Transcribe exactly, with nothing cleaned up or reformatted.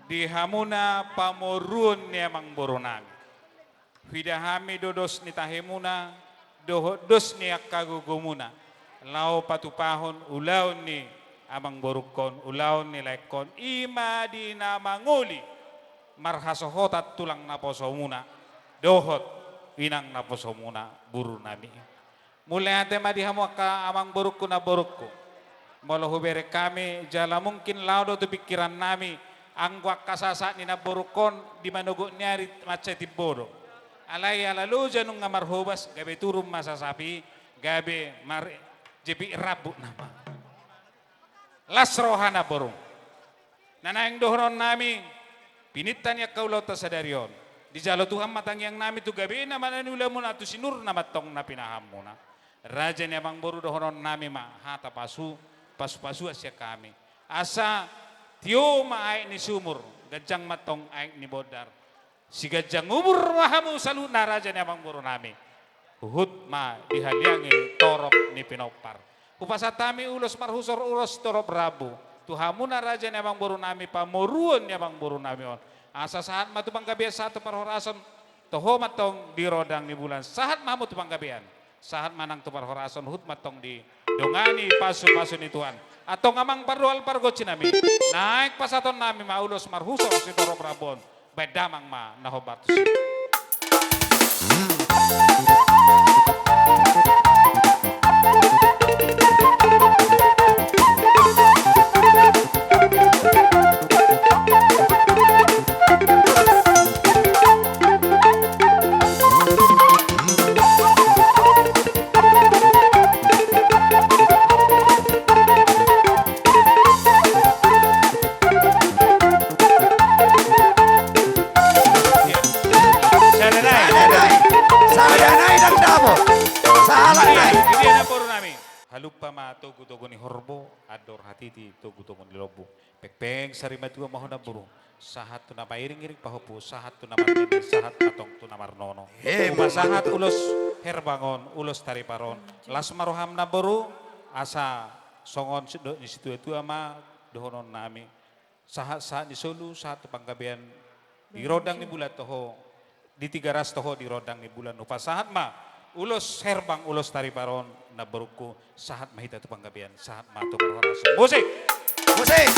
Di hamuna pamoruon ni amangboru nami. Huida hami do dos ni tahemuna, dohot dos ni angka gogomuna. Laho patupahon ulaon ni amangborungkon, ulaon ni laengkon, i ma di na mangoli marhasohotan tulang naposomuna, dohot inang naposomuna, boru nami. Mauliate ma di hamu angka amangborungku namborungku. Molo hubereng hami, jala mungkin laho do tu pingkiran nami, anggo angka sahat ni namborungkon di manogot ni ari mansai timbo do. Alai ala loja nunga marhobas, gabe turun ma sasap i, gabe mar-, jepit rambut nama. Las roha namboru. Na naeng dohonon nami, pininta ni angka ulaonta sadari on. Dijalo Tuhan ma tangiang nami tu gabena ma na niulamuna, tu sinurna ma antong na pinahanmuna. Raja ni amangboru, dohonon nami ma hata pasu, pasu-pasuan sian hami. Asa tio ma aek ni sumur, ganjang ma antong aek ni bondar. Siganjang umur ma hamu saluhutna, raja ni amangboru nami. Huhut ma dihaliangi torop ni pinompar. Hupasahat hami ulos marhusor, ulos torop rambu tu hamuna, raja ni amangboru nami, pamoruon ni amangboru nami on. Asa sahat ma tu panggabean, sahat tu parhorasan, toho ma antong di rondang ni bulan. Sahat ma hamu tu panggabean, sahat ma nang tu parhorasan, huhut ma antong didongani pasu-pasu ni Tuhan. Antong amang pardoal pargonsi nami, naeng pasahaton nami ma ulos marhusor sitorop rambu on. Baen damang ma na hombar tusi. Sada nai. Sada nai. Sada nai, ndang dapot. Sahalak nai. Di dia, di dia namboru nami. Halumpang ma togu-togu ni horbo, andor hatiti togu-togu ni lombu. Pengpeng sari matua ma ho namboru. Sahat tu na mairing-iring pahompu, sahat tu na marnini, sahat ma antong tu na marnono. He, hupasahat ulos herbang on, ulos taripar on. Las ma roham namboru, asa songon si-, do-, ni situa-tua ma dohonon nami. Sahat-sahat ni solu, sahat tu panggabean di rondang ni bulan toho, di Tigaras toho di rondang ni bulan. Hupasahat ma ulos herbang, ulos taripar on, namborungku, sahat ma hita tu panggabean, sahat ma tu parhorasan. Musik! Musik!